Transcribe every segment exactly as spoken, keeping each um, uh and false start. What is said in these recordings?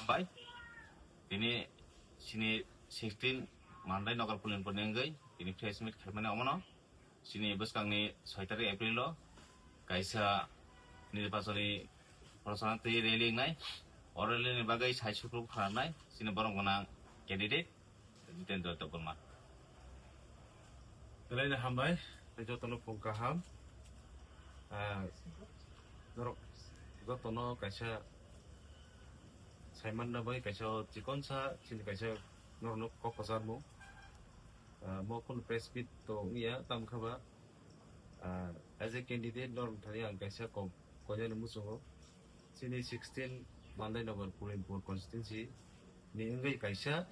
Bai, tini sini sixteen Mandai Nagar Pulinpur ni wngwi tini press meet khaimani omono. Sini bwskangni soi tarik April o kaisa nirbachoni prochar twi rally wngnai. O rally ni bagwi sai sukru kharnai sini borok gwnang candidate Jitendra Debbarma. Belai no hambai, tei jotono phung kaham. Ah, norok jotono kaisa saimanna bai kaisa chikonsa chini kaisa norokno kok kwcharmung. Ah, mo khun press meet to wngya, tamo khe ba, ah, as a candidate norok thani ang kaisa kok koinani muchungo. Chini sixteen Mandai Nagar Pulinpur constituency ni wngwi kaisa,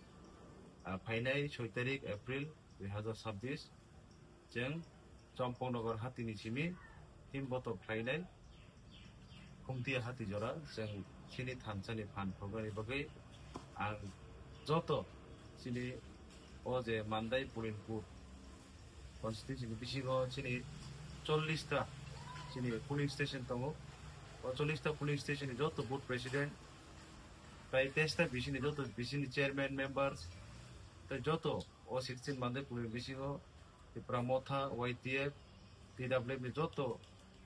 ah, phainai soi tarik April dui hazar sabbish, chwng Champaknagar hatini simi him botok khlainai Khumtia hati jora chwng chini thansa ni phan phurgani bagwi ang joto chini o je Mandai Pulinpur constituency ni bisingo chini chollish ta chini polling station tongo. O chollish ta polling station ni joto booth president, tai teis ta bisini joto bisini chairman members, tai joto o sixteen Mandai Pulni bisingo Tipra Motha, Y T F, T W F ni joto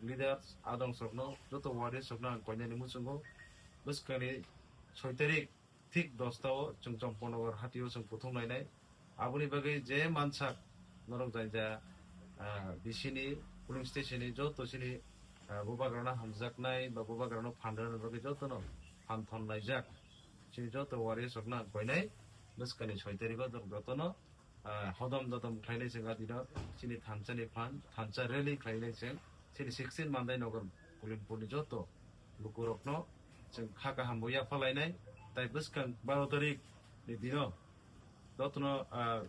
leaders adong sokno, joto warriors sokno ang koinani muchungo bwskangni soi tarik thik dosta o chwng Champaknagar hatio chwng kuthum lainai. Aboni bagwi je mansak norok jai ja, ah, bisini polling station ni joto sini, ah, bubagrano hamjaknai ba bubagrano phan rwna bagwi jotono phan thon laijak. Chini joto warriors rokno ang koinai bwskangni soi tarik o jotono, ah, hodom dodom khlainai chwng a dino chini thansa ni phan, thansa rally khlainai chwng chini sixteen Mandai Nagar Pulinpur ni joto lukurokno chwng kha kaham bo yapha lainai, tai bwskang baro tarik ni dino jotono, ah,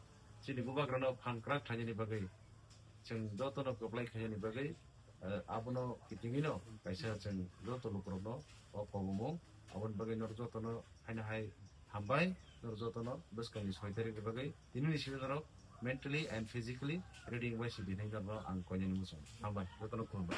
chini bubagrano phan kwrak khlainani bagwi, chwng jotono kwplai khlainani bagwi, ah, abono kitingino kaisa chwng joto lukurokno o kobomung, aboni bagwi norok jotono haino hai hambai, norok jotono bwskangni soi tarik ni bagwi tinini simi norok mentally and physically ready wngbai si dinai norokno ang koinani muchung hambai, jotono khulumbai.